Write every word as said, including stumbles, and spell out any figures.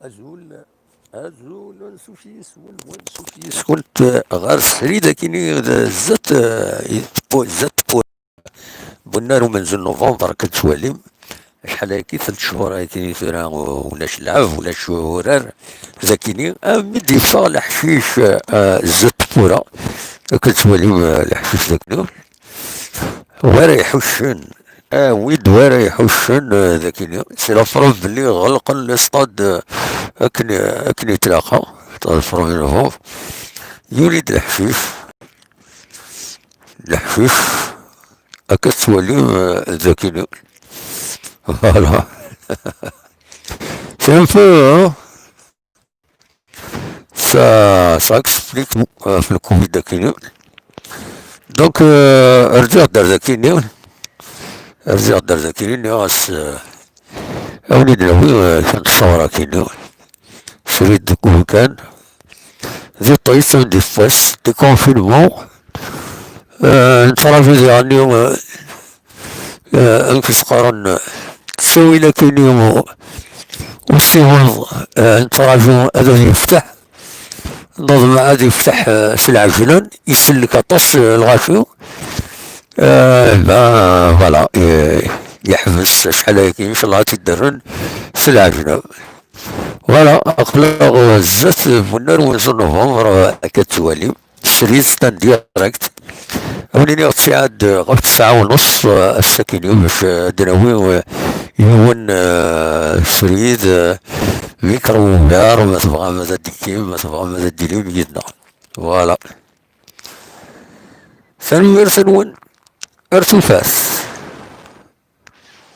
Azul, azul, ansuf yis-wen, ansuf yis-went ɣer srid akini d zdat, eh, zdat tewwura n unnar umenzu n november, akka tettwalim. Acḥal ayagi, tlata cchur ayagi tura, ulac lɛeb, ulac urar. Dakini, mi d-yeffeɣ leḥcic, eh, zdat tewwura, akka tettwalim, eh, leḥcic dakini. Wara iḥuccen, ah, wid wara iḥuccen, eh, dakini. C'est la preuve belli ɣelqen le stade, eh, akken, akken i tlaqa, le premier novembre. Yuli-d leḥcic, leḥcic, akka tettwalim, eh, dakini. Voilà. C'est un peu, hein. Ça, ça explique, euh, le covid dakini. Donc, euh, rziɣ-d ar dakini. Rziɣ-d ar dakini, nniɣ-as, euh, awen-id-nawi, euh, kan ṣṣawra akini. Srid deg umkan. Di ṭṭis, di tfas, di confinement. Euh, nettraǧu diɣenni, euh, euh, amek i s-qqaren, ttawil akini u-, usiweḍ, euh, nettraǧu ad, ad yefteḥ. Neḍmeɛ ad yefteḥ, euh, s lɛejlan, isellek aṭas, euh, lɣaci. Euh, ben, voilà, euh, yeḥbes acḥal ayagi, incallah ad t-id-rren s lɛejlan. Voilà, aql-aɣ zdat n unnar wenzu n novembre, euh, akka tettwalim. Srid, c'est en direct. Ad wen-iniɣ ttiɛad ɣef tesɛa u nus, eh, ass-akini, bac, eh, ad d-nawi, eh, yiwen, eh, srid, eh, micro ouvert, ma tebɣam ad d-tekkim, ma tebɣam ad d-tilim yid-neɣ. Voilà. Tanemmirt-nwen. Ar tufat.